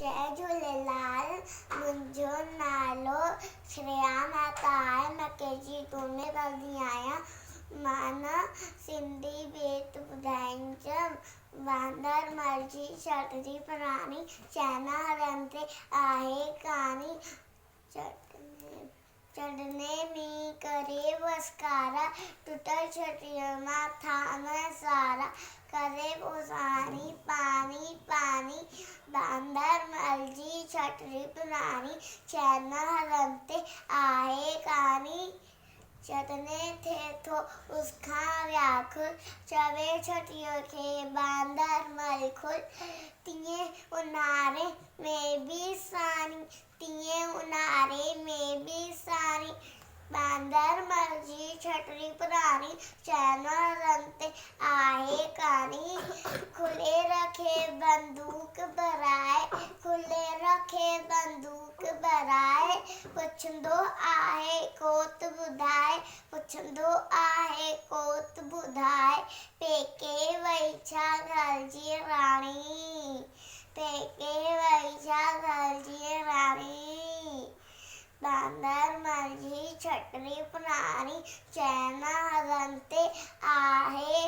جئي جهوليلال، منهنجو نالو شريا مهتا آهي، مان ڪي جي ٽو ۾ پڙهندي آهيان. مان سنڌي بيت ٻڌائيندم. باندر مرجي ڇٽجي پراڻي، چئنا هلن تي آهي ڪاڻي. چڙهڻي مينهن ڪري وسڪارا، ٽٽل ڇٽيء مان ٿان سارا، ڪري پوساڻي پاڻي پاڻي، باندر مل جي ڇٽري پراڻي، چئن هلن تي آهي ڪاڻي. جڏهن ٿئي ٿو اس کان وياڪل، چوي ڇٽيء کي باندر مل کل، تيئن اونهاري ۾ به ساڻي، تيئن اونهاري ۾ به ساڻي، باندر مل جي ڇٽري پراڻي، چئن هلن تي آهي ڪاڻي، کلي رکي بندوق ڀرائي، کلي رکي بندوق. ڪبرائي پڇندو آهي ڪوت ٻڌائي، پڇندو آهي ڪوت ٻڌائي، پيڪي وئي ڇا گهر جي راڻي، پيڪي وئي ڇا گهر جي راڻي. باندر مرجي ڇٽري پراڻي، چئن هرن تي آهي